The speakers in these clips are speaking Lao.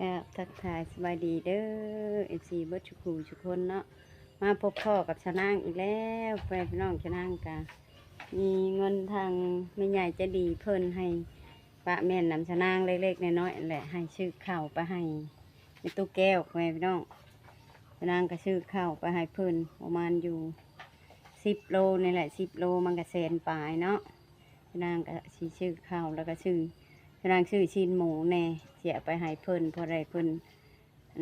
ແລ້ວ ທັກທາຍສະບາຍດີເດີ ເອັຟຊີ ເບິດທຸກຜູ້ທຸກຄົນເນາະ ມາພົບພໍ້ກັບຊານາງອີກແລ້ວ ແຟນພີ່ນ້ອງ. ຊານາງກະມີເງິນທາງແມ່ໃຫຍ່ໃຈດີເພິ່ນໃຫ້ປະແມ່ນນຳຊານາງເລັກໆນ້ອຍໆ ແຫຼະ ໃຫ້ຊື້ເຂົ້າໄປໃຫ້ແມ່ຕູ້ແກ້ວ ແຟນພີ່ນ້ອງ. ຊານາງກະຊື້ເຂົ້າໄປໃຫ້ເພິ່ນປະມານຢູ່ສິບໂລນີ້ແຫຼະ ສິບໂລມັນກະແສນປາຍເນາະ. ຊານາງກະຊິຊື້ເຂົ້າ ແລ້ວກະຊື້ ຊານາງຊື້ຊີ້ນໝູແດ່ ຊິເອົາໄປໃຫ້ເພິ່ນ ພໍໄດ້ເພິ່ນ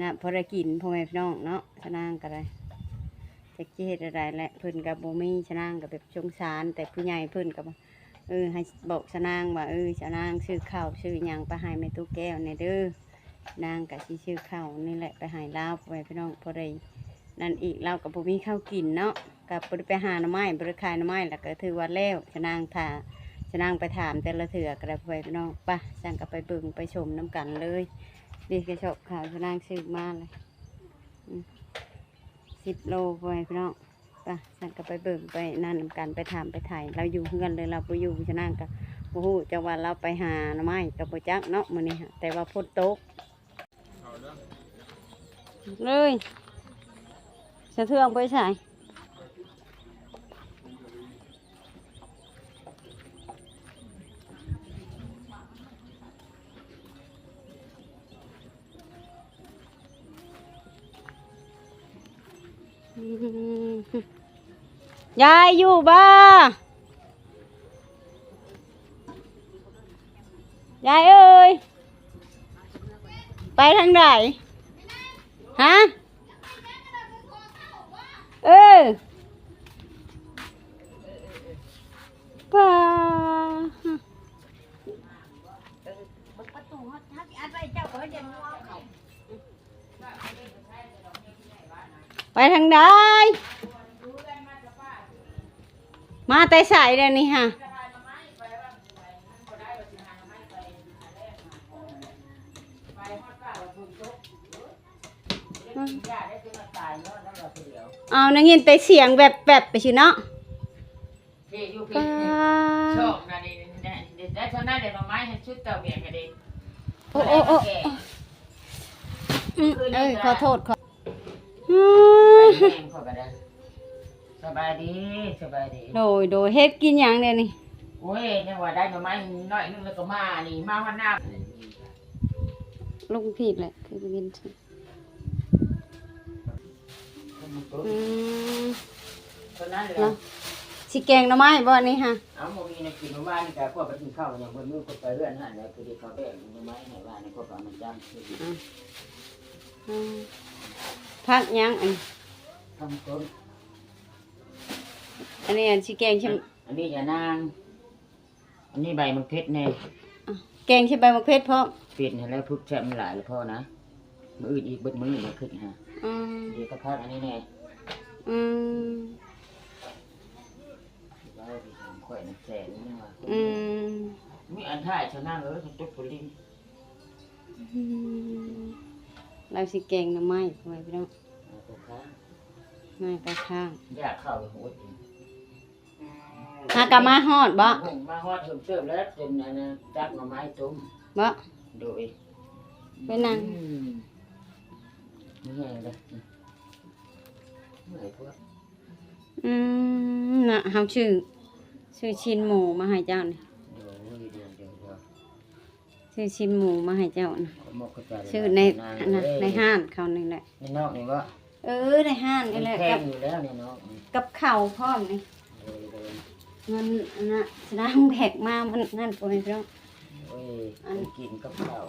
ນະ ພໍໄດ້ກິນ ພໍ່ແມ່ພີ່ນ້ອງເນາະ. ຊານາງກະໄດ້ ຈັກຊິເຮັດແນວໃດແຫຼະ ເພິ່ນກະບໍ່ມີ ຊານາງກະແບບສົງສານ ແຕ່ຜູ້ໃຫຍ່ເພິ່ນກະວ່າ ເອີ ໃຫ້ບອກຊານາງວ່າ ເອີ ຊານາງຊື້ເຂົ້າຊື້ຫຍັງໄປໃຫ້ແມ່ຕູ້ແກ້ວແດ່ເດີ. ນາງກະຊິຊື້ເຂົ້ານີ້ແຫຼະໄປໃຫ້ລາວ ພໍ່ແມ່ພີ່ນ້ອງ ພໍໄດ້ນັ້ນອີກ ລາວກະບໍ່ມີເຂົ້າກິນເນາະ ກະບໍ່ໄດ້ໄປຫາໜໍ່ໄມ້ ບໍ່ໄດ້ຂາຍໜໍ່ໄມ້ ແລ້ວກະຖືວ່າແລ້ວ. ຊານາງຖ້າ ຊານາງໄປຖາມແຕ່ລະເທື່ອກະໄດ້ ພໍ່ແມ່ພີ່ນ້ອງ. ໄປ ຊັ້ນກະໄປເບິ່ງໄປຊົມນຳກັນເລີຍ. ນີ້ກະຊອກເຂົ້າ ຊານາງຊື້ມາເລີຍ ອືມ ສິບໂລ ພໍ່ແມ່ພີ່ນ້ອງ. ໄປ ຊັ້ນກະໄປເບິ່ງໄປນັ້ນນຳກັນ ໄປຖາມໄປໄຖ່ ລາວຢູ່ເຮືອນເລີຍ ລາວບໍ່ຢູ່ ສະນັ້ນກະບໍ່ຮູ້ຈັກວ່າລາວໄປຫາໜໍ່ໄມ້ກະບໍ່ຈັກເນາະມື້ນີ້ ແຕ່ວ່າຝົນຕົກເລີຍ. ສະເທືອງໄປໃສ? ອືມ ຍາຍຢູ່ບໍ່? ຍາຍເອີຍ ໄປທາງໃດ? ຮະ? ເອີ ປ້າ. ໄປທາງໃດ? ມາແຕ່ໃສແລ້ວນີ້ຫະ? ອ້າວ ໄດ້ຍິນແຕ່ສຽງແວັບໆ ໄປຊື່ເນາະ. ເພຢູ່ເພ ປາ ຊ່ອງນັ້ນນີ້ ໄດ້ເທົ່ານັ້ນແຫຼະ ໜໍ່ໄມ້ໃຫ້ຊຸດເຕົ້າຫຽງກະດີ. ໂອ້ ໂອ້ ໂອ້ ອືມ ເອີຍ ຂໍໂທດ ຂໍ ອືມ ແມ່ນຂ້ອຍກະໄດ້. ສະບາຍດີ ສະບາຍດີ. ໂດຍ ໂດຍ ເຮັດກິນຫຍັງແດ່ນີ້? ໂອ້ຍ ຍັງວ່າໄດ້ໜໍ່ໄມ້ໜ້ອຍໜຶ່ງ ແລ້ວກະມານີ້ ມາຮອດນ້ຳ ລົງຜິດແຫຼະ ຄືໄດ້ຍິນ. ອືມ ເທົ່ານັ້ນແຫຼະ ເນາະ ຊິແກງໜໍ່ໄມ້ບໍ່ນີ້ຫະ? ເອົ້າ ບໍ່ມີແນວກິນ ມື້ວານນີ້ກະພວກໄປກິນເຂົ້າຫຍັງເບິດມື້ ເພິ່ນໄປເຮືອນຫັ້ນແຫຼະ ຄືໄດ້ເຂົ້າແບງໜໍ່ໄມ້ໃຫ້ວານນີ້ ພວກເອົາມາຈ້ຳ ອືມ ອືມ ຜັກຫຍັງອັນ ຜັກຕົ້ນ ອັນນີ້ອັນຊິແກງ ອັນ ອັນນີ້ຢານາງ. ອັນນີ້ໃບໝາກເຜັດແດ່ ອ່ະ ແກງໃສ່ໃບໝາກເຜັດພ້ອມ ເຜັດຫັ້ນແຫຼະ ພຶກແຊບມັນຫຼາຍລະພໍນະ ມື້ອື່ນອີກເບິດມື້ລະຄິດຫາ ອືມ ດີກະຜັກອັນນີ້ແດ່ ອືມ ອືມ ມີອັນຖ່າຍຊະນາງເອີຍ ຕົກຜູ້ລິງ ອືມ ລາວຊິແກງໜໍ່ໄມ້ ພໍ່ແມ່ພີ່ນ້ອງ ມາກະຄ້າງ ຢາກເຂົ້າຫົດ. ຫາກະມາຮອດບໍ? ມາຮອດເຖິງເຕີບແລ້ວ ເປັນອັນນັ້ນ ຕັກໜໍ່ໄມ້ຕົ້ມບໍ? ໂດຍ ໄປນັ່ງ ອືມ ເມື່ອຍເດ້ ເມື່ອຍໂພດ ອືມ ນະ ເຮົາຊື້ ຊື້ຊີ້ນໝູມາໃຫ້ເຈົ້ານີ້ ໂດຍ ໂດຍ ໂດຍ ໂດຍ. ຊື້ຊີ້ນໝູມາໃຫ້ເຈົ້ານະ ຂອບໃຈ ຊື້ໃນ ໃນຮ້ານເຂົານີ້ແຫຼະ ໃນນອກນີ້ບໍ? ເອີ ໃນຮ້ານນີ້ແຫຼະ ກັບ ກັບເຂົ້າພ້ອມນີ້ ໂດຍ ໂດຍ ເງິນອັນນະ ສະດາງແບກມາ ມັນນັ້ນ ໂອ້ຍ ໂອ້ຍ ອັນກິນກັບເຂົ້າ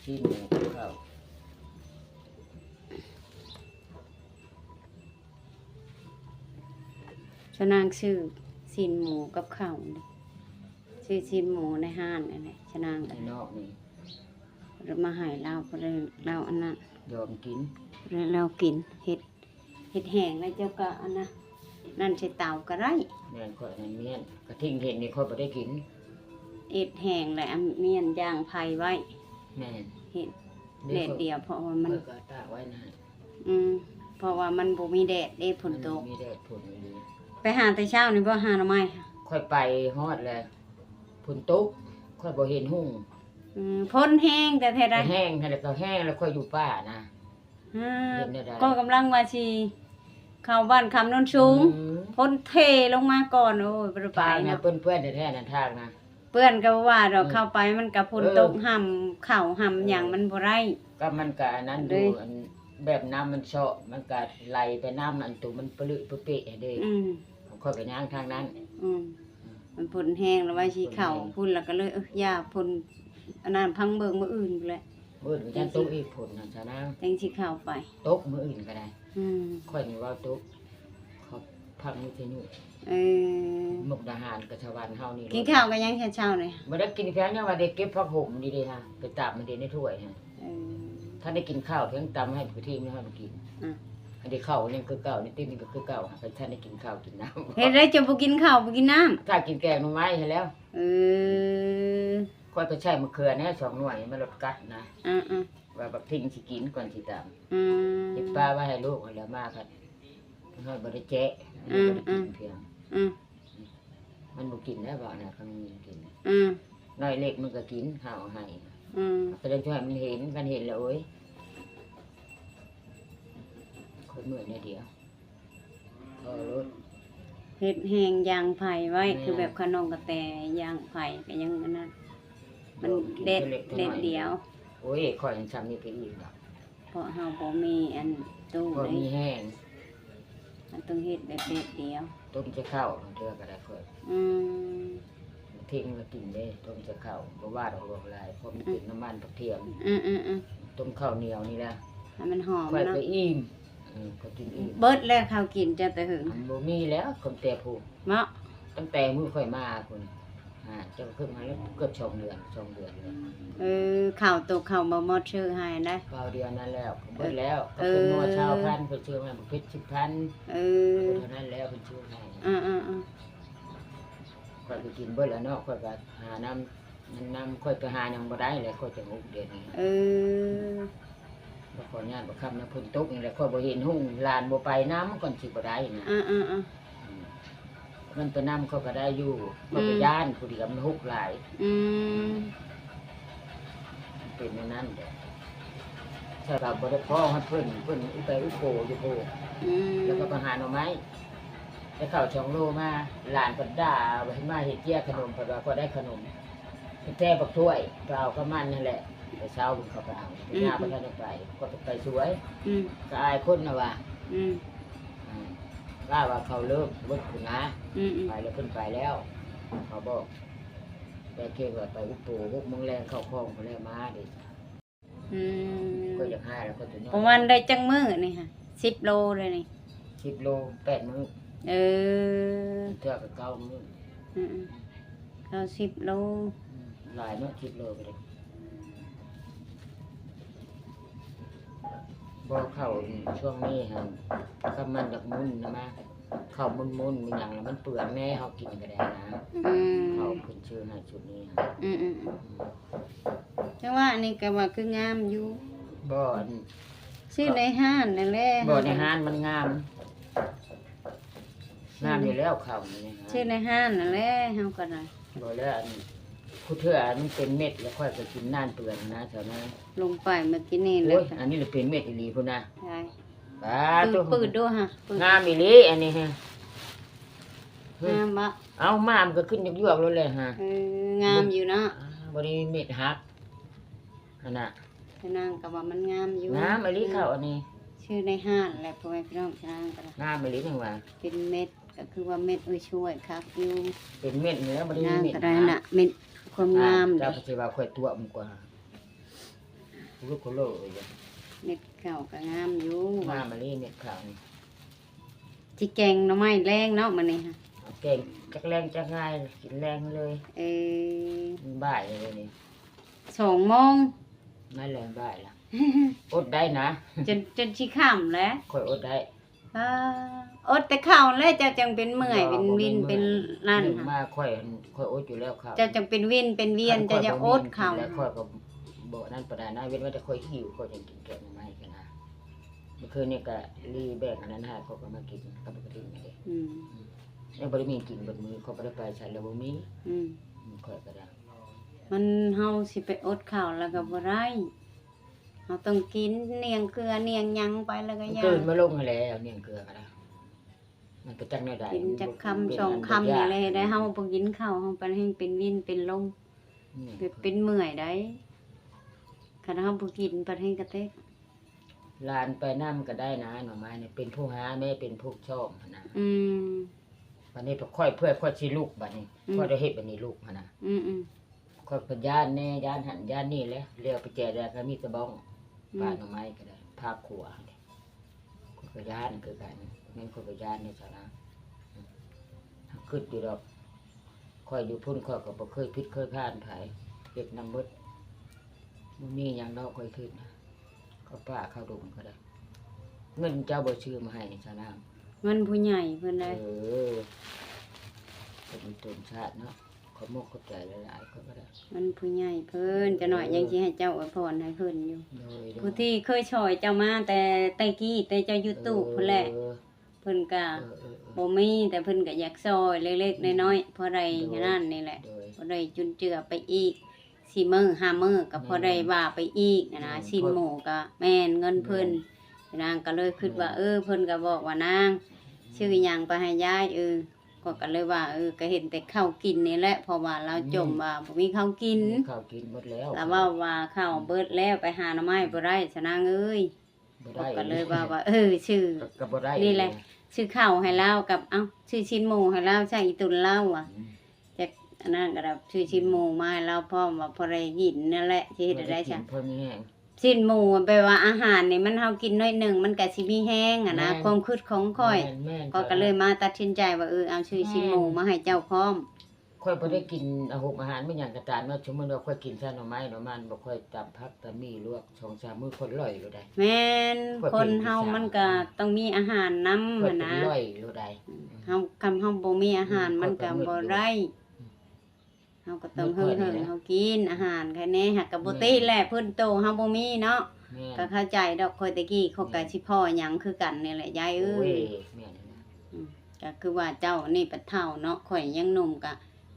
ຊີ້ນໝູກັບເຂົ້າ. ຊະນາງຊື້ຊີ້ນໝູກັບເຂົ້າ ຊື້ຊີ້ນໝູໃນຮ້ານນັ້ນແຫຼະ ຊະນາງ ໃນນອກນີ້ ມາໃຫ້ລາວ ລາວອັນນັ້ນ ຍອມກິນ ລາວກິນ ເຮັດ ເຮັດແຫ້ງແລ້ວເຈົ້າກະອັນນັ້ນ ນັ້ນໃສ່ເຕົາກະໄດ້ ແມ່ນ ຂ້ອຍນັ້ນມ້ຽນ ກະທິ່ງເຫັນນີ້ຂ້ອຍບໍ່ໄດ້ກິນ ເຮັດແຫ້ງແລ້ວ ອັນມ້ຽນຢ່າງໄຟໄວ້ ແມ່ນ ເຮັດແດດດຽວ ເພາະວ່າມັນ ຂ້ອຍກະຕາກໄວ້ນະ ອືມ ເພາະວ່າມັນບໍ່ມີແດດເດ້ ຝົນຕົກ ມັນບໍ່ມີແດດ ຝົນອີ່ຫຼີ ໄປຫາແຕ່ເຊົ້ານີ້ບໍ່ ຫາໜໍ່ໄມ້? ຂ້ອຍໄປຮອດແລ້ວ ຝົນຕົກ ຂ້ອຍບໍ່ເຫັນຮຸ່ງ ອືມ ຝົນແຮງແທ້ໆໃດ໋ ແຮງຫັ້ນແຫຼະ ກໍແຮງແລ້ວ ຂ້ອຍຢູ່ປ່ານະ ຮະ ເປັນແນວໃດ ກໍກຳລັງວ່າຊິເຂົ້າບ້ານຄຳໂນນສູງ ອືມ ຝົນເທລົງມາກ່ອນ ໂອ້ຍ ບໍ່ໄດ້ໄປເນາະ ທາງນະເປື້ອນໆແທ້ໆນັ້ນ ທາງນະ ເປື້ອນກໍບໍ່ວ່າດອກ ອືມ ເຂົ້າໄປມັນກໍຝົນ ເອີ ຕົກ ຫຳເຂົ້າຫຳຫຍັງ ເອີ ມັນບໍ່ໄດ້ ກໍມັນກໍອັນນັ້ນຢູ່ ອັນ ແບບນ້ຳມັນເຊາະ ມັນກໍໄຫຼໄປ ນ້ຳອັນໂຕມັນປະລຶປະເປະເດ້ ອືມ ຂ້ອຍກໍຍ່າງທາງນັ້ນ ອືມ ມັນຝົນແຮງແລ້ວວ່າຊິເຂົ້າພຸ້ນ ແລ້ວກໍເລີຍ ເອີ ຢ່າ ຝົນອັນນັ້ນ ພັງເບິ່ງມື້ອື່ນພຸ້ນແຫຼະ ມື້ອື່ນກໍຍັງຕົກອີກ ຝົນຫັ້ນຊະນາງ ຈັ່ງຊິເຂົ້າໄປ ຕົກມື້ອື່ນກໍໄດ້ ອືມ ຂ້ອຍນີ້ເວົ້າຕົກ ເຂົາພັງວິທະຍຸ ເອີ ມຸກດາຫານກັບສະຫວັນເຮົານີ້ ກິນເຂົ້າກັບຫຍັງເຊົ້າໆນີ້ ບໍ່ໄດ້ກິນ ພຽງຍັງວ່າໄດ້ເກັບຜັກຫົມນີ້ເດ້ ໄປຕຳມັນເດ້ໃນຖ້ວຍຫັ້ນ ເອີ ທັນໄດ້ກິນເຂົ້າ ພຽງຕຳໃຫ້ກະທິມໃຫ້ມັນກິນ ອືມ ອັນນີ້ເຂົ້າຍັງຄືເກົ່າ ນີ້ຕິດນີ້ກໍຄືເກົ່າ ຫາກທັນໄດ້ກິນເຂົ້າກິນນ້ຳ ເຮັດໄດ້ ເຈົ້າບໍ່ກິນເຂົ້າບໍ່ກິນນ້ຳ ຖ້າກິນແກງໜໍ່ໄມ້ຫັ້ນແລ້ວ ເອີ ຂ້ອຍກໍໃຊ້ມະເຂືອແດ່ສອງໜ່ວຍ ມັນລົດກັດນະ ອືມໆ ວ່າບັກທິງຊິກິນກ່ອນຊິຕຳ ອືມ ເຮັດປາໄວ້ໃຫ້ລູກຫັ້ນແຫຼະ ມາພັດ ນ້ອຍບໍ່ໄດ້ແຈະ ອືມໆ ພຽງ ອືມ ມັນບໍ່ກິນແລ້ວ ເວົ້ານະ ຄັນມັນກິນ ອືມ ນ້ອຍເລັກມັນກໍກິນ ເຮົາເອົາໃຫ້ ອືມ ກໍເລີຍຊິໃຫ້ມັນເຫັນ ຄັນເຫັນແລ້ວ ໂອ້ຍ ຂ້ອຍເມື່ອຍແນວດຽວ ພໍໂລດ ເຮັດແຮງຢ່າງໄຟໄວ້ ແມ່ນ ຄືແບບຂະນ້ອງກະແຕຢ່າງໄຟກໍຍັງອັນນັ້ນ ມັນແດດ ແດດດຽວ ໂອ້ຍ ຂ້ອຍຍັງຊ່ຳນີ້ໄປອີກດອກ ເພາະເຮົາບໍ່ມີອັນຕູ້ ບໍ່ມີແຮງ ມັນຕ້ອງເຮັດແບບແດດດຽວ ຕົ້ມຈະເຂົ້າ ເທື່ອກໍໄດ້ຂ້ອຍ ອືມ ເທັງມາກິນເດ້ ຕົ້ມຈະເຂົ້າ ບໍ່ວ່າດອກຫຼວງຫຼາຍ ເພາະມັນເປັນ ອືມ ນ້ຳມັນກະທຽມ ອືມໆໆ ຕົ້ມເຂົ້າໜຽວນີ້ແຫຼະ ໃຫ້ມັນຫອມ ຂ້ອຍ ເນາະ ກໍອີ່ມ ເອີ ຂ້ອຍກິນອີ່ມ ເບິດແລ້ວເຂົ້າກິນເຈົ້າແຕ່ເຫິງ ມັນບໍ່ມີແລ້ວ ຕັ້ງແຕ່ພຸ້ນ ເນາະ ຕັ້ງແຕ່ມື້ຂ້ອຍມາພຸ້ນ ອ່າ ເຈົ້າເພິ່ງມາແລ້ວເກືອບສອງເດືອນ ສອງເດືອນແລ້ວ ເອີ ເຂົ້າໂຕເຂົ້າບໍ່ໝົດຊື້ໃຫ້ນະ ເປົ່າດຽວນັ້ນແລ້ວ ເບິດແລ້ວ ເອີ ກໍເປັນໜໍ່ຊາວພັນ ເພິ່ນຊື້ໃຫ້ ບັກເຜັດສິບພັນ ເອີ ເທົ່ານັ້ນແລ້ວ ເພິ່ນຊື້ໃຫ້ ອືມໆໆ ຂ້ອຍກໍກິນເບິດແລ້ວເນາະ ຂ້ອຍກໍຫານ້ຳ ມັນນຳຂ້ອຍໄປຫາຫຍັງບໍ່ໄດ້ແຫຼະ ຂ້ອຍຈະຫຸກດຽວນີ້ ເອີ ແລ້ວຂ້ອຍຢ້ານບໍ່ຄ່ຳນຳຝົນຕົກນີ້ແຫຼະ ຂ້ອຍບໍ່ເຫັນຮຸ່ງ ຫຼານບໍ່ໄປນຳ ກ່ອນຊິບໍ່ໄດ້ນະ ອືມໆໆ ອືມ ມັນໄປນຳຂ້ອຍກໍໄດ້ຢູ່ ອືມ ຂ້ອຍກໍຢ້ານຜູ້ດຽວມັນຫົກຫຼາຍ ອືມ ເປັນແນວນັ້ນແຫຼະ ສຳລັບບໍ່ໄດ້ພໍຮອດເພິ່ນ ເພິ່ນອຸໄປອຸໂປຢູ່ພຸ້ນ ອືມ ແລ້ວກໍໄປຫາໜໍ່ໄມ້ ໄດ້ເຂົ້າສອງໂລມາ ຫຼານເພິ່ນດ່າວ່າໃຫ້ມາເຮັດເຈ້ຍຂະໜົມ ເພິ່ນວ່າກໍໄດ້ຂະໜົມ ແຕ່ບັກຖ້ວຍ ໄປເອົາກັບມັນຫັ້ນແຫຼະ ແຕ່ເຊົ້າເພິ່ນເຂົ້າໄປເອົາ ອືມໆ ຍາບໍ່ທັນໄດ້ໄປ ກໍໄປສວຍ ອືມ ກໍອາຍຄົນນະວ່າ ອືມ ອ່າ ວ່າ ວ່າເຂົາເລີກເບິດພຸ້ນນະ ອືມໆ ໄປແລ້ວ ເພິ່ນໄປແລ້ວ ເຂົາບອກ ແຕ່ເຄງວ່າໄປອຸໂປ ຫົກໂມງແລງເຂົ້າຂອງພຸ້ນແລ້ວມາເດ້ ອືມ ກໍຢາກຫາແລ້ວກໍຈະນອນ ປະມານໄດ້ຈັກມື້ນີ້ຫະ ສິບໂລເລີຍນີ້ ສິບໂລ ແປດມື້ ເອີ ເທື່ອກໍເກົ້າມື້ ອືມໆ ເກົ້າສິບໂລ ອືມ ຫຼາຍເນາະ ສິບໂລກໍໄດ້ ບໍ່ ເຂົ້າຊ່ວງນີ້ຫັ້ນ ກຳມັນຢາກໝຸ່ນນະມາ ເຂົ້າໝຸ່ນໆ ມີຫຍັງລະມັນເປືອງແດ່ ເຮົາກິນກໍໄດ້ນະ ອືມ ເຂົ້າຂຶ້ນຊື່ໃຫ້ຊຸດນີ້ ອືມໆ ແຕ່ວ່າອັນນີ້ກໍວ່າຄືງາມຢູ່ ບໍ່ ອັນ ຊື້ໃນຮ້ານນັ້ນແຫຼະ ບໍ່ ໃນຮ້ານມັນງາມ ງາມຢູ່ແລ້ວເຂົ້າໃນຮ້ານ ຊື້ໃນຮ້ານນັ້ນແຫຼະ ເຮົາກໍໄດ້ ບໍ່ແລ້ວ ອັນ ຜູ້ເທື່ອມັນເປັນເມັດ ແລ້ວຂ້ອຍກໍກິນນານເປືອງນະ ເຈົ້ານາຍ ລົງໄປເມື່ອກີ້ນີ້ແຫຼະ ໂອ້ຍ ອັນນີ້ລະເປັນເມັດອີ່ຫຼີພຸ້ນນະ ປາດໂທ້ ປືດດູຫະ ປືດ ງາມອີ່ຫຼີອັນນີ້ຫະ ງາມບໍ່ ເອົ້າ ມາມັນກໍຂຶ້ນຍວກໆໂລດແຫຼະຫະ ເອີ ງາມຢູ່ເນາະ ອ່າ ບໍ່ໄດ້ມີເມັດຫັກຫັ້ນນະ ຍານາງກໍວ່າມັນງາມຢູ່ ງາມອີ່ຫຼີເຂົ້າອັນນີ້ ຊື້ໃນຮ້ານແຫຼະ ພໍ່ແມ່ພີ່ນ້ອງ ຍານາງກໍວ່າ ງາມອີ່ຫຼີຍັງວ່າ ເປັນເມັດ ກໍຄືວ່າເມັດ ໂອ້ຍ ຊ່ວຍຄັກຢູ່ ເປັນເມັດນີ້ແຫຼະ ບໍ່ໄດ້ມີເມັດ ຍານາງກໍໄດ້ນະ ເມັດຄວາມງາມ ເຈົ້າກໍຊິວ່າຂ້ອຍຕົວະມັນກວ່າ ລຸກໂຄໂລເອີຍ ເມັດເຂົ້າກໍງາມຢູ່ ງາມອີ່ຫຼີເມັດເຂົ້ານີ້ ຊິແກງໜໍ່ໄມ້ແລງເນາະມື້ນີ້ຫະ ເອົາແກງຈັກແລງຈັກງາຍ ກິນແລງເລີຍ ເອີ ບ່າຍເລີຍນີ້ ສອງໂມງ ນັ້ນແຫຼະ ບ່າຍລະ ອົດໄດ້ນະ ຈົນ ຈົນຊິຄ່ຳແຫຼະ ຂ້ອຍອົດໄດ້ ອ່າ ອົດແຕ່ເຂົ້າແຫຼະ ເຈົ້າຈັ່ງເປັນເມື່ອຍ ເປັນວິນ ເປັນນັ້ນ ມາຂ້ອຍ ຂ້ອຍອົດຢູ່ແລ້ວເຂົ້າ ເຈົ້າຈັ່ງເປັນວິນເປັນວຽນ ເຈົ້າຢ່າອົດເຂົ້າ ຂ້ອຍກໍບໍ່ນັ້ນປານໃດນະ ເວັ້ນວ່າແຕ່ຂ້ອຍຫິວ ຂ້ອຍຈັ່ງກິນແກງໜໍ່ໄມ້ກັນນະ ເມື່ອຄືນນີ້ກະລີແບ່ງອັນນັ້ນໃຫ້ ຂ້ອຍກໍມາກິນກັບປະກະຕິນີ້ເດ້ ອືມ ຍັງບໍ່ໄດ້ມີກິນເບິດມື້ ຂ້ອຍບໍ່ໄດ້ໄປໃສແລ້ວ ບໍ່ມີ ອືມ ຂ້ອຍກໍໄດ້ ມັນ ເຮົາຊິໄປອົດເຂົ້າແລ້ວກໍບໍ່ໄດ້ ເຮົາຕ້ອງກິນ ນຽງເກືອນຽງຫຍັງໄປແລ້ວກໍຢ່າ ມັນກືນບໍ່ລົງຫັ້ນແຫຼະ ນຽງເກືອກໍໄດ້ ມັນໄປຈັກແນວໃດ ກິນຈັກຄຳສອງຄຳນີ້ແຫຼະ ໄດ້ເຮົາບໍ່ກິນເຂົ້າ ເຮົາປານແຮງເປັນວິນເປັນລົມ ອືມ ແບບເປັນເມື່ອຍໄດ໋ ຄັນເຮົາບໍ່ກິນປານແຮງກະເຕະ ຫຼານໄປນຳກໍໄດ້ນະ ໜໍ່ໄມ້ນີ້ ເປັນຜູ້ຫາແມ່ເປັນຜູ້ຊອກຫັ້ນນະ ອືມ ບັດນີ້ຂ້ອຍເພື່ອຂ້ອຍຊິລຸກ ບັດນີ້ ອືມ ຂ້ອຍໄດ້ເຮັດບັດນີ້ລຸກຫັ້ນນະ ອືມໆ ຂ້ອຍກໍຢ້ານແດ່ ຢ້ານຫັ້ນຢ້ານນີ້ແຫຼະ ແລ້ວໄປແຈໃດກໍມີແຕ່ບ້ອງ ອືມ ປ່າໜໍ່ໄມ້ກໍໄດ້ ພາກຂົວ ຂ້ອຍກໍຢ້ານຄືກັນ ແມ່ນຂ້ອຍກໍຢ້ານເດ້ຊາວນາງ ຄິດຢູ່ດອກ ຂ້ອຍຢູ່ພຸ້ນຂ້ອຍກໍບໍ່ເຄີຍຜິດເຄີຍພາດໃຜ ເຮັດນຳເບິດ ບໍ່ມີຫຍັງດອກ ຂ້ອຍຄິດນະ ເຂົ້າປ່າເຂົ້າດົງກໍໄດ້ ເງິນເຈົ້າບໍ່ຊື້ມາໃຫ້ຊາວນາງ ເງິນຜູ້ໃຫຍ່ເພິ່ນໄດ໋ ເອີ ເປັນຕົ້ນຊາດເນາະ ຂອບມຸກຂອບໃຈຫຼາຍໆ ຂ້ອຍກໍໄດ້ ເງິນຜູ້ໃຫຍ່ເພິ່ນ ເອີ ຈັກໜ້ອຍຍັງຊິໃຫ້ເຈົ້າອວຍພອນໃຫ້ເພິ່ນຢູ່ ໂດຍໆ ຜູ້ທີ່ເຄີຍຊ່ອຍເຈົ້າມາແຕ່ ແຕ່ກີ້ ແຕ່ເຈົ້າຢູ່ຕູ້ພຸ້ນແຫຼະ ເອີ ເພິ່ນກະ ເອີໆໆ ບໍ່ມີ ແຕ່ເພິ່ນກະຢາກຊ່ອຍເລັກໆ ອືມ ນ້ອຍໆ ພໍໄດ້ ໂດຍ ອັນນັ້ນນີ້ແຫຼະ ໂດຍ ພໍໄດ້ຈຸນເຈືອໄປອີກ ສີ່ມື້ ຫ້າມື້ ກໍພໍໄດ້ ແມ່ນ ວ່າໄປອີກຫັ້ນນະ ເອີ ຊີ້ນໝູກໍແມ່ນເງິນເພິ່ນ ແມ່ນ ນາງກໍເລີຍຄິດວ່າ ແມ່ນ ເອີ ເພິ່ນກໍບອກວ່າ ນາງ ອືມ ຊື້ຫຍັງໄປໃຫ້ຍາຍ ເອີ ຂ້ອຍກໍເລີຍວ່າ ເອີ ກໍເຫັນແຕ່ເຂົ້າກິນນີ້ແຫຼະ ເພາະວ່າລາວ ອືມ ຈົ່ມວ່າບໍ່ມີເຂົ້າກິນ ບໍ່ມີເຂົ້າກິນໝົດແລ້ວ ລາວເວົ້າວ່າເຂົ້າ ອືມ ເບິດແລ້ວ ໄປຫາໜໍ່ໄມ້ ອືມ ບໍ່ໄດ້ຊະນາງເອີຍ ບໍ່ໄດ້ ຂ້ອຍກໍເລີຍວ່າ ວ່າ ເອີ ຊື້ ກໍ ກໍບໍ່ໄດ້ ນີ້ແຫຼະ ຊື້ເຂົ້າໃຫ້ລາວກັບ ເອົ້າ ຊື້ຊີ້ນໝູໃຫ້ລາວ ໃສ່ອີ່ຕຸນລາວວ່າ ອືມ ຈັກອັນນັ້ນກໍໄດ້ ຊື້ຊີ້ນໝູມາໃຫ້ລາວພ້ອມ ວ່າພໍໄດ້ກິນນັ້ນແຫຼະ ຊິເຮັດແນວໃດຊະ ພໍໄດ້ກິນ ພໍມີແຮງ ຊີ້ນໝູແປວ່າອາຫານນີ້ ມັນ ເຮົາກິນໜ້ອຍໜຶ່ງ ມັນກໍຊິມີແຮງຫັ້ນນະ ແມ່ນ ຄວາມຄິດຂອງຂ້ອຍ ແມ່ນໆ ຂ້ອຍກໍເລີຍມາຕັດສິນໃຈວ່າ ເອີ ເອົາຊື້ຊີ້ນໝູ ແມ່ນ ມາໃຫ້ເຈົ້າພ້ອມ ຂ້ອຍບໍ່ໄດ້ກິນອາຫານ ອາຫານແມ່ນຫຍັງກໍຕາມເນາະ ສົມມຸດວ່າຂ້ອຍກິນແຕ່ໜໍ່ໄມ້ໜໍ່ມັນ ບໍ່ຄ່ອຍຕຳຜັກຕຳໝີ່ລວກ ສອງສາມມື້ຂ້ອຍລ່ອຍໂລດໃດ໋ ແມ່ນ ຂ້ອຍ ຄົນເຮົາມັນກໍຕ້ອງມີອາຫານນຳ ຂ້ອຍ ຫັ້ນນະ ຂ້ອຍເປັນລ່ອຍໂລດໃດ໋ ອືມ ເຮົາ ຄັນເຮົາບໍ່ມີອາຫານ ອືມ ມັນກໍບໍ່ໄດ້ ຂ້ອຍກໍມຶດຢູ່ ອືມ ເຮົາກໍຕ້ອງ ເຮົາກິນອາຫານໃຄແນ່ ຫາກກໍບໍ່ຕິແຫຼະ ແມ່ນ ພື້ນໂຕເຮົາບໍ່ມີເນາະ ແມ່ນ ກໍເຂົ້າໃຈດອກ ຂ້ອຍແຕ່ກີ້ຂ້ອຍກໍ ແມ່ນ ຊິພໍ້ຫຍັງຄືກັນນີ້ແຫຼະ ຍາຍເອີຍ ໂອ້ຍ ແມ່ນນະ ອືມ ກໍຄືວ່າເຈົ້ານີ້ປະເຖົ້າເນາະ ຂ້ອຍຍັງໜຸ່ມ ກໍ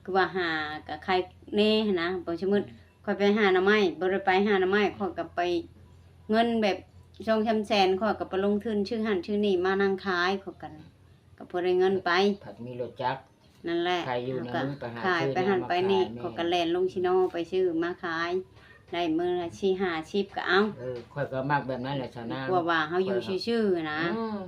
ຄືວ່າຫາກໍໃຄແນ່ຫັ້ນນະ ບໍ່ ສົມມຸດ ແມ່ນ ຂ້ອຍໄປຫາໜໍ່ໄມ້ ບໍ່ໄດ້ໄປຫາໜໍ່ໄມ້ ຂ້ອຍກໍໄປ ເງິນແບບສອງສາມແສນ ຂ້ອຍກໍໄປລົງທຶນຊື້ຫັ້ນຊື້ນີ້ມານັ່ງຂາຍ ຂ້ອຍກໍ ກໍພໍໄດ້ເງິນໄປ ພັດມີລົດຈັກ ນັ້ນແຫຼະ ຂາຍຢູ່ໃນເມືອງ ໄປຫາ ຂາຍໄປຫັ້ນໄປນີ້ ແມ່ນ ຂ້ອຍກໍແລ່ນລົງຊີໂນໄປຊື້ມາຂາຍ ໄດ້ມື້ລະສີ່ຫ້າສິບກໍເອົາ ເອີ ຂ້ອຍກໍມັກແບບນັ້ນແຫຼະຊາວນາງ ກວ່າວ່າເຮົາຢູ່ຊື່ໆນະ ອືມ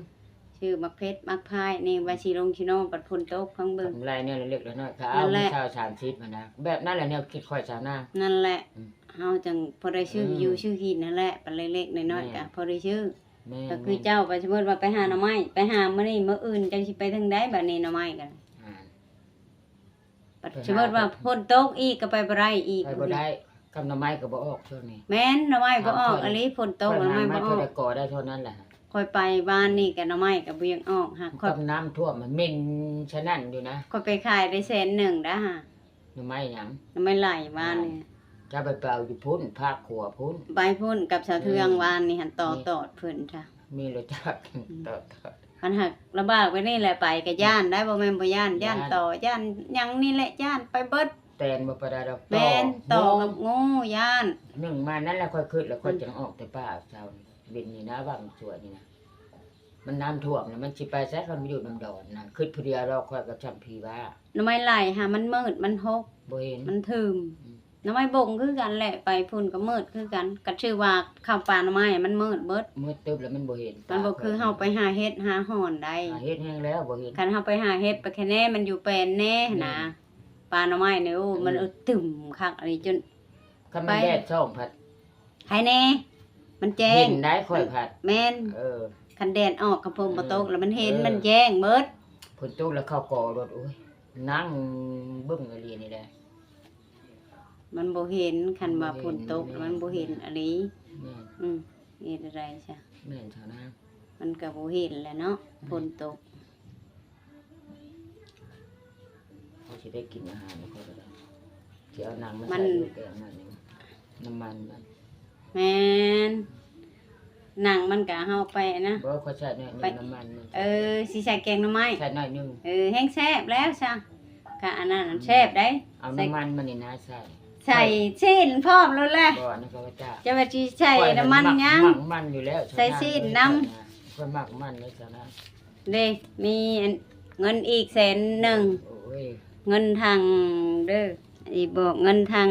ຊື້ໝາກເຜັດໝາກພາຍນີ້ ວ່າຊິລົງຊີໂນ ບັດຝົນຕົກ ຟັງເບິ່ງ ກຳໄລແນວເລັກໆນ້ອຍໆ ກໍເອົາ ນັ້ນແຫຼະ ມື້ເຊົ້າສາມສິບຫັ້ນນະ ແບບນັ້ນແຫຼະແນວຄິດຂ້ອຍຊາວນາງ ນັ້ນແຫຼະ ອືມ ເຮົາຈັ່ງພໍໄດ້ຊື້ ເອີ ຢູ່ຊື້ກິນຫັ້ນແຫຼະ ປະເລັກໆນ້ອຍໆ ແມ່ນ ກໍພໍໄດ້ຊື້ ແມ່ນ ກໍຄືເຈົ້າ ໄປ ສົມມຸດວ່າໄປຫາໜໍ່ໄມ້ ໄປຫາມື້ນີ້ ມື້ອື່ນຈັກຊິໄປເຖິງໃດ ບັດນີ້ໜໍ່ໄມ້ກໍ ອ່າ ບັດ ໄປຫາ ສົມມຸດວ່າຝົນຕົກອີກກໍໄປບໍ່ໄດ້ອີກ ໄປບໍ່ໄດ້ ກັບໜໍ່ໄມ້ກໍບໍ່ອອກຊ່ວງນີ້ ແມ່ນ ໜໍ່ໄມ້ບໍ່ອອກອີ່ຫຼີ ຝົນຕົກ ໜໍ່ໄມ້ບໍ່ອອກ ຂ້ອຍຫາມາເທົ່າໃດກໍໄດ້ເທົ່ານັ້ນແຫຼະ ຂ້ອຍໄປວານນີ້ກໍໜໍ່ໄມ້ກໍບໍ່ຢາກອອກ ຫາກຂ້ອຍ ກັບນ້ຳຖ້ວມມັນເໝັນຊະນັ້ນຢູ່ນະ ຂ້ອຍໄປຂາຍໄດ້ແສນໜຶ່ງດາຫາ ໜໍ່ໄມ້ຫຍັງ? ໜໍ່ໄມ້ໄຫຼວານນີ້ ເຈົ້າໄປເອົາຢູ່ພຸ້ນ ພາກຂົວພຸ້ນ ໄປພຸ້ນກັບສາວເທືອງ ເອີ ວານນີ້ຫັ້ນ ຕໍ່ ນີ້ ຕອດເພິ່ນຊະ ມີລົດຈັກ ອືມ ຕໍ່ ຕໍ່ ຄັນຫາກລຳບາກແບບນີ້ແຫຼະ ໄປກໍຢ້ານໄດ໋ ບໍ່ແມ່ນບໍ່ຢ້ານ ຢ້ານ ຢ້ານຕໍ່ ຢ້ານຫຍັງນີ້ແຫຼະ ຢ້ານໄປເບິດ ແຕ່ນບໍ່ໄປໄດ້ດອກ ແມ່ນ ຕໍ່ ຕໍ່ກັບງູ ຢ້ານ ໜຶ່ງມານັ້ນແຫຼະ ຂ້ອຍຄິດແລ້ວ ຂ້ອຍ ອືມ ຈຶ່ງອອກແຕ່ປ່າເຊົ້ານີ້ ເວັນນີ້ນະ ຫວ່າງສວນນີ້ນະ ມັນນ້ຳຖ້ວມແລ້ວ ມັນຊິໄປໃສ ຄັນມາຢູ່ນຳດອນນະ ຄິດຜູ້ດຽວດອກ ຂ້ອຍກໍຊ່ຳຜີບ້າ ໜໍ່ໄມ້ໄຫຼຫາ ມັນມືດ ມັນຫົກ ບໍ່ເຫັນ ມັນຖືມ ອືມ ໜໍ່ໄມ້ບົງຄືກັນແຫຼະ ໄປພຸ້ນກໍມືດຄືກັນ ກໍຖືວ່າເຂົ້າປ່າໜໍ່ໄມ້ມັນມືດເບິດ ມືດຕຶບແລ້ວມັນບໍ່ເຫັນ ມັນບໍ່ຄືເຮົາໄປຫາເຫັດຫາຫອນໄດ໋ ຫາເຫັດແຮງແລ້ວບໍ່ເຫັນ ຄັນເຮົາໄປຫາເຫັດໄປແຄ່ແນ່ ມັນຢູ່ແປນແນ່ຫັ້ນນະ ແມ່ນ ປ່າໜໍ່ໄມ້ນີ້ ໂອ້ ມັນ ເອີ ອຶດຕຶມຄັກອັນນີ້ ຈົນ ຄັນມັນແດດສ່ອງພັດ ໃຄແນ່ ມັນແຈ້ງ ເຫັນໄດ໋ ຂ້ອຍພັດ ແມ່ນ ເອີ ຄັນແດດອອກ ຄັນຝົນບໍ່ຕົກ ເອີ ແລ້ວມັນເຫັນ ເອີ ມັນແຈ້ງເບິດ ຝົນຕົກແລ້ວເຂົ້າກໍໂລດ ໂອ້ຍ ນັ່ງເບິ່ງອີ່ຫຼີນີ້ແຫຼະ ມັນບໍ່ເຫັນ ຄັນວ່າຝົນຕົກ ມັນບໍ່ເຫັນ ມັນບໍ່ເຫັນອີ່ຫຼີ ແມ່ນ ອືມ ເຮັດແນວໃດຊະ ແມ່ນຊະນາງ ມັນກໍບໍ່ເຫັນແຫຼະເນາະ ແມ່ນ ຝົນຕົກ ຂ້ອຍຊິໄດ້ກິນອາຫານ ຂ້ອຍກໍໄດ້ ຊິເອົາໜັງມາໃສ່ຢູ່ແກງໜ້ອຍໜຶ່ງ ນ້ຳມັນມັນ ແມ່ນ ໜັງມັນກະເຮົາໄປນະ ບໍ່ ຂ້ອຍໃສ່ໜ້ອຍໜຶ່ງ ໄປ ນ້ຳມັນມັນ ເອີ ຊິໃສ່ແກງໜໍ່ໄມ້ ໃສ່ໜ້ອຍໜຶ່ງ ເອີ ແຮງແຊບແລ້ວຊະ ກະອັນນັ້ນ ອືມ ແຊບໄດ໋ ເອົານ້ຳມັນມັນນີ້ນະໃສ່ ໃສ່ຊີ້ນພ້ອມໂລດແຫຼະ. ບໍ່ ອັນນັ້ນຂ້າພະເຈົ້າ. ຈະວ່າຊິໃສ່ນ້ຳມັນຫຍັງ? ຂ້ອຍມັກມັນຢູ່ແລ້ວ. ໃສ່ຊີ້ນນຳ. ຂ້ອຍມັກມັນເດ້ຊະນະ. ເດ້ ມີອັນ ເງິນອີກແສນໜຶ່ງ. ໂອ້ຍ ເງິນທາງເດີ ອີກບອກ ເງິນທາງ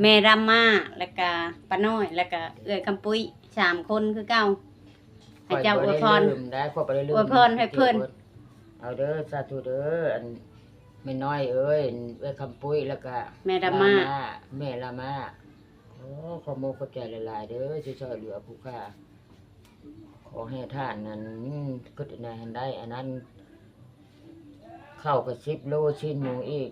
ແມ່ດຳມາ ແລ້ວກະປ້ານ້ອຍ ແລ້ວກະເອື້ອຍຄຳປຸ້ຍ ສາມຄົນຄືເກົ່າ. ໃຫ້ເຈົ້າອວຍພອນ ຂ້ອຍບໍ່ໄດ້ລືມໄດ໋ ຂ້ອຍບໍ່ໄດ້ລືມ ອວຍພອນໃຫ້ເພິ່ນ. ເອົາເດີ ສາທຸເດີ ອັນ ແມ່ນ້ອຍເອີຍ ເອື້ອຍຄຳປຸ້ຍ ແລ້ວກະແມ່ດຳມາ ແມ່ດຳມາ. ໂອ້ ຂອບມຸກຂອບໃຈຫຼາຍໆເດີ ທີ່ຊ່ວຍເຫຼືອຜູ້ຂ້າ. ຂໍໃຫ້ທ່ານນັ້ນ ຄິດອັນໃດຫັ້ນໄດ້ ອັນນັ້ນ ເຂົ້າກະສິບໂລ ຊີ້ນໝູອີກ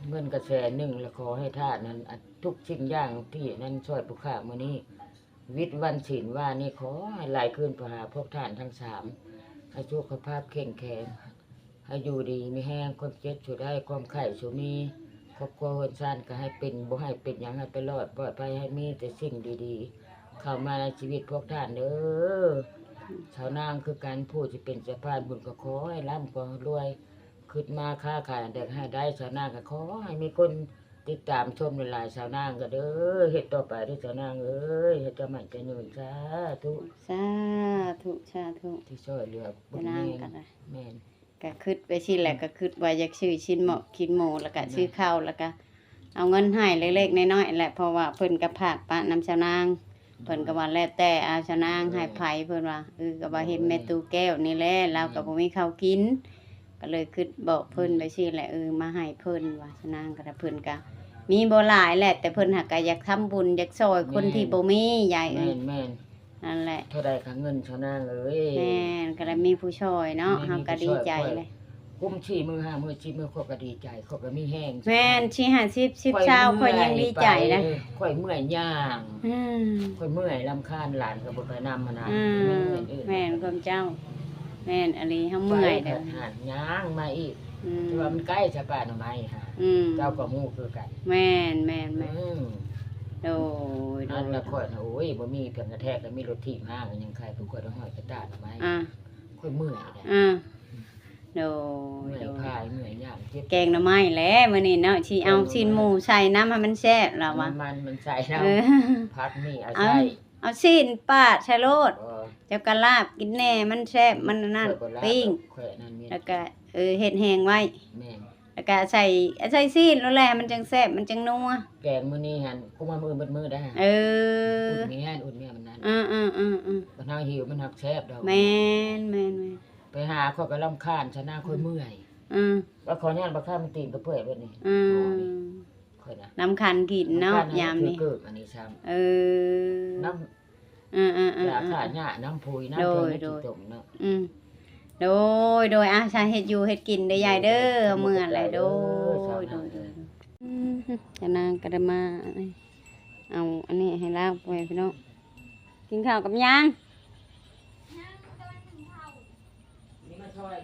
ເງິນກະແສນໜຶ່ງ ແລະ ຂໍໃຫ້ທ່ານນັ້ນ ອາ ທຸກສິ່ງຢ່າງທີ່ນັ້ນຊ່ວຍຜູ້ຂ້າມື້ນີ້ ວິດວັນສິນວານີ້ ຂໍໃຫ້ໄຫຼຄືນໄປຫາພວກທ່ານທັງສາມ ໃຫ້ສຸຂະພາບເຂັ້ມແຂງ ໃຫ້ຢູ່ດີມີແຮງ ຄວາມເຈັບສູ່ໄດ້ ຄວາມໄຂ້ສູ່ມີ ຄອບຄົວເຮືອນຊານກະໃຫ້ເປັນ ບໍ່ໃຫ້ເປັນຫຍັງ ໃຫ້ໄປລອດປອດໄພ ໃຫ້ມີແຕ່ສິ່ງດີໆ ເຂົ້າມາໃນຊີວິດພວກທ່ານເດີ. ຊາວນາງຄືກັນ ຜູ້ທີ່ເປັນສະພານບຸນກະຂໍໃຫ້ລ່ຳກວ່າລວຍ ຄິດມາຄ້າຂາຍອັນໃດກະໃຫ້ໄດ້ ຊາວນາງກະຂໍໃຫ້ມີຄົນຕິດຕາມຊົມຫຼາຍໆ ຊາວນາງກະເດີ ເຮັດຕໍ່ໄປເດີຊາວນາງເອີຍ ໃຫ້ເຈົ້າໝັ້ນຈະຍືນ ສາທຸ ສາທຸ ສາທຸ ທີ່ຊ່ວຍເຫຼືອບຸນແຮງ ແມ່ນ ກະຄຶດໄປຊີ້ແຫຼະ ອືມ ກະຄຶດວ່າຢາກຊື້ຊີ້ນໝູ ຊີ້ນໝູ ແລ້ວກະ ແມ່ນ ຊື້ເຂົ້າ ແລ້ວກະເອົາເງິນໃຫ້ເລັກໆນ້ອຍໆແຫຼະ ເພາະວ່າເພິ່ນກະຝາກປະນຳຊາວນາງ ເພິ່ນກະວ່າແລ້ວແຕ່ ອາ ຊາວນາງ ແມ່ນ ໃຫ້ໃຜ ເພິ່ນວ່າ ເອີ ກະວ່າເຫັນແມ່ຕູ້ແກ້ວນີ້ແຫຼະ ລາວກະບໍ່ມີເຂົ້າກິນ ກະເລີຍຄຶດບອກເພິ່ນ ອືມ ໄປຊີ້ແຫຼະ ເອີ ມາໃຫ້ເພິ່ນວ່າ ຊາວນາງກະ ເພິ່ນກະມີບໍ່ຫຼາຍແຫຼະ ແຕ່ເພິ່ນຫາກກະຢາກທຳບຸນ ຢາກຊ່ອຍຄົນ ແມ່ນ ທີ່ບໍ່ມີ ຍາຍເອີຍ ແມ່ນ ແມ່ນ ນັ້ນແຫຼະ ເທົ່າໃດກະເງິນຊາວນາງເອີຍ ແມ່ນ ກະໄດ້ມີຜູ້ຊ່ອຍເນາະ ແມ່ນ ເຮົາກະດີໃຈແຫຼະ ກຸ້ມສີ່ມື້ຫ້າມື້ສິບມື້ ຂ້ອຍກະດີໃຈ ຂ້ອຍກະມີແຮງ ແມ່ນ ສີ່ຫ້າສິບ ສິບຊາວ ຂ້ອຍຍັງດີໃຈນະ ຂ້ອຍເມື່ອຍຍ່າງ ອືມ ຂ້ອຍເມື່ອຍລຳຄານ ຫຼານກະບໍ່ໄປນຳຫັ້ນນະ ອືມ ແມ່ນ ຄວາມເຈົ້າ ແມ່ນອີ່ຫຼີ ເຮົາເມື່ອຍເດີ ຍ່າງມາອີກ ອືມ ແຕ່ວ່າມັນໃກ້ຊະ ປ່າໜໍ່ໄມ້ຫາ ອືມ ເຈົ້າກະຮູ້ຄືກັນ ແມ່ນ ແມ່ນ ແມ່ນ ອືມ ໂດຍ ໂດຍ ອັນລະຂ້ອຍນະ ໂອ້ຍ ບໍ່ມີເພິ່ນກະແທກ ກະມີລົດຖີບຫາ ກະຍັງໄຄ ຜູ້ຂ້ອຍໄດ້ຮ້ອຍກະຕາໜໍ່ໄມ້ ອາ ຂ້ອຍເມື່ອຍເດ້ ອາ ໂດຍ ເມື່ອຍພາຍ ເມື່ອຍຍາມ ເຈັບ ແກງໜໍ່ໄມ້ແຫຼະມື້ນີ້ເນາະ ຊິເອົາຊີ້ນໝູໃສ່ນຳໃຫ້ມັນແຊບລະວ່າ ມັນ ມັນໃສ່ນຳ ເອີ ຜັກນີ້ເອົາໃສ່ ເອົາຊີ້ນປາດໃສ່ໂລດ ເຈົ້າກະລາບກິນແດ່ ມັນແຊບ ມັນອັນນັ້ນ ປີ້ງ ແລ້ວກະ ເອີ ເຮັດແຮງໄວ້ ແມ່ນ ແລ້ວກະໃສ່ ໃສ່ຊີ້ນໂລດແຫຼະ ມັນຈັ່ງແຊບ ມັນຈັ່ງນົວ ແກງມື້ນີ້ຫັ້ນ ກຸມມາມື້ອື່ນເບິດມື້ໄດ໋ ເອີ ອຸ່ນແມ່ນ ອຸ່ນແມ່ນມັນນັ້ນ ເອີໆໆໆ ບັດເຮົາຫິວມັນຮັກແຊບດອກ ແມ່ນ ແມ່ນໆ ໄປຫາຂ້ອຍກະລຳຄານຊະນາ ຂ້ອຍເມື່ອຍ ອືມ ວ່າຂໍຍາດບັກຄາມມັນຕີນກະເປື່ອຍເບິດນີ້ ອືມ ຂ້ອຍນະ ນຳຄັນກິນເນາະ ຍາມນີ້ ເກີກອັນນີ້ຊ້ຳ ເອີ ນຳ ເອີໆໆໆ ຢາຂ້າຫຍ້າ ນຳປຸ໋ຍ ນຳ ໂດຍ ໂດຍ ຂີ້ຕົມເນາະ ອືມ ໂດຍ ໂດຍ ອາ ຊາເຮັດຢູ່ເຮັດກິນເດີຍາຍເດີ ເມື່ອຍແຫຼະ ໂດຍ ໂດຍ ໂດຍ ອືມ ຊານາງກະໄດ້ມາ ເອົາອັນນີ້ໃຫ້ລາວ ພໍ່ແມ່ພີ່ນ້ອງ ກິນເຂົ້າກັບຫຍັງ?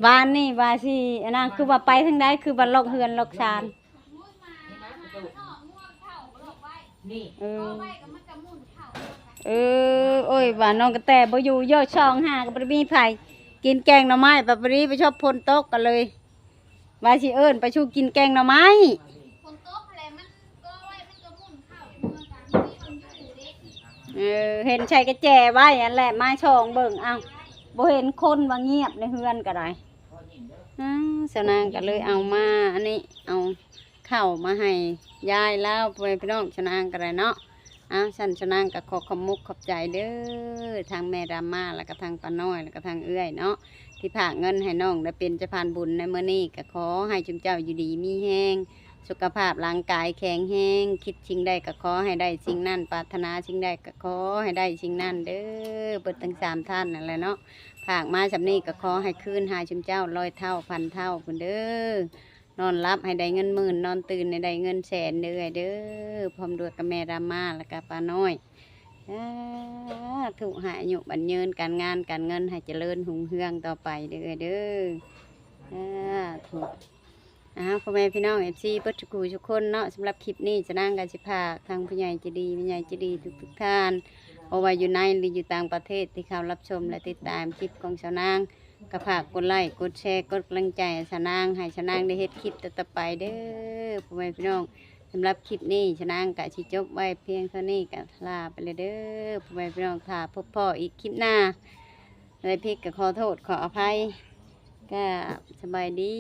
ວານນີ້ວ່າຊິ ອັນນັ້ນ ຄືວ່າໄປທາງໃດ ຄືວ່າລັອກເຮືອນລັອກຊານ ເອີ ເອີ ໂອ້ຍ ວ່ານ້ອງກະແຕບໍ່ຢູ່ ເຍາະຊ່ອງຫາກະບໍ່ໄດ້ມີໃຜ ກິນແກງໜໍ່ໄມ້ ປະປະດີໄປຊົບຝົນຕົກ ກະເລີຍວ່າຊິເອີ້ນໄປສູ່ກິນແກງໜໍ່ໄມ້ ຝົນຕົກຫັ້ນແຫຼະ ມັນກໍໄວ້ ມັນກໍໝຸ່ນເຂົ້າເມືອງກັນ ມີບ່ອນຢູ່ເດ້ ເອີ ເຫັນໃສ່ກະແຈໄວ້ຫັ້ນແຫຼະ ມາສ່ອງເບິ່ງ ເອົ້າ ບໍ່ເຫັນຄົນ ວ່າງຽບໃນເຮືອນກະໄດ້ ອາ ສາວນາງກະເລີຍເອົາມາ ອັນນີ້ ເອົາເຂົ້າມາໃຫ້ຍາຍລາວ ພໍ່ແມ່ພີ່ນ້ອງ ສາວນາງກະໄດ້ເນາະ ເອົ້າ ຊັ້ນສາວນາງກະຂໍຂອບມຸກຂອບໃຈເດີ ທັງແມ່ດຳມາ ແລ້ວກະທັງປ້ານ້ອຍ ແລ້ວກະທັງເອື້ອຍເນາະ ທີ່ຝາກເງິນໃຫ້ນ້ອງໄດ້ເປັນສະພານບຸນໃນມື້ນີ້ ກະຂໍໃຫ້ຊຸມເຈົ້າຢູ່ດີມີແຮງ ສຸຂະພາບຮ່າງກາຍແຂງແຮງ ຄິດສິ່ງໃດກະຂໍໃຫ້ໄດ້ສິ່ງນັ້ນ ປາດຖະໜາສິ່ງໃດກະຂໍໃຫ້ໄດ້ສິ່ງນັ້ນເດີ ເບິດທັງສາມທ່ານນັ້ນແຫຼະເນາະ ຝາກມາສ່ຳນີ້ກະຂໍໃຫ້ຄືນຫາຊຸມເຈົ້າຮ້ອຍເທົ່າພັນເທົ່າພຸ້ນເດີ ນອນຫຼັບໃຫ້ໄດ້ເງິນໝື່ນ ນອນຕື່ນໃຫ້ໄດ້ເງິນແສນເດີ ເອື້ອຍເດີ ພ້ອມດ້ວຍກັບແມ່ດຳມາ ແລ້ວກະປ້ານ້ອຍ ສາທຸ ໃຫ້ອາຍຸໝັ້ນຍືນ ການງານການເງິນໃຫ້ຈະເລີນຮຸ່ງເຮືອງຕໍ່ໄປເດີ ເອື້ອຍເດີ ສາທຸ. ອ້າວ ພໍ່ແມ່ພີ່ນ້ອງ ເອັຟຊີ ເບິດທຸກຜູ້ທຸກຄົນເນາະ ສຳລັບຄລິບນີ້ ສາວນາງກະຊິຝາກທາງຜູ້ໃຫຍ່ໃຈດີ ແມ່ໃຫຍ່ໃຈດີທຸກໆທ່ານ ບໍ່ວ່າຢູ່ໃນ ຫຼື ຢູ່ຕ່າງປະເທດ ທີ່ເຂົ້າຮັບຊົມ ແລະ ຕິດຕາມຄລິບຂອງສາວນາງ ກະຝາກກົດໄລ້ ກົດແຊ ກົດກຳລັງໃຈໃຫ້ສາວນາງ ໃຫ້ສາວນາງໄດ້ເຮັດຄລິບຕໍ່ໆໄປເດີ ພໍ່ແມ່ພີ່ນ້ອງ. ສຳລັບຄລິບນີ້ຊະນາງກະຊິຈົບໄວ້ພຽງເທົ່ານີ້ ກະລາໄປແລ້ວເດີພໍ່ແມ່ພີ່ນ້ອງ. ຖ້າພົບພໍ້ອີກຄລິບໜ້າ ເອື້ອຍເພັກກະຂໍໂທດຂໍອະໄພ ກະສະບາຍດີ.